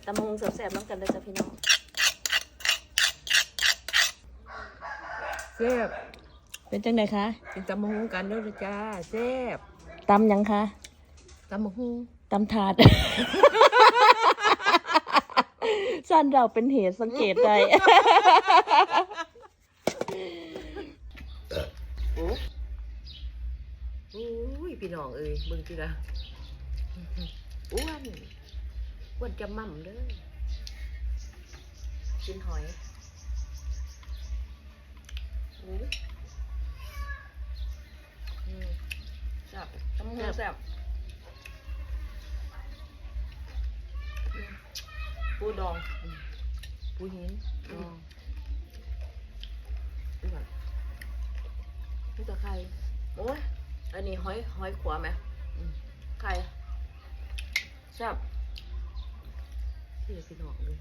ຕຳບັກຫຸ່ງແຊບໆນຳກັນເດີຈ້າພີ່ນ້ອງ. ແຊບ ເປັນຈັ່ງໃດຄະ? ກິນຕຳບັກຫຸ່ງກັນເດີຈ້າ ແຊບ. ຕຳຫຍັງຄະ? ຕຳບັກຫຸ່ງ ຕຳຖາດ. ຊັ້ນເຮົາເປັນເຫດສັງເກດໄດ້. ໂອ້ ໂອ້ຍ ພີ່ນ້ອງເອີຍ ເບິ່ງຕິລະ ອ້ວນ ອ້ວນຈະໝ່ຳເດີ. ກິນຫອຍ ໂອ້ຍ ອືມ ແຊບ ຕຳບັກຫຸ່ງແຊບ ແຊບ ອືມ ປູດອງ ອືມ ປູຫີນ ອືມ ດອງ ອືມ ມີແຕ່ໄຂ່ ໂອ້ຍ ອັນນີ້ຫອຍ ຫອຍຂົວແມະ ອືມ ໄຂ່ ແຊບ ເອີ ພີ່ນ້ອງເອີຍ.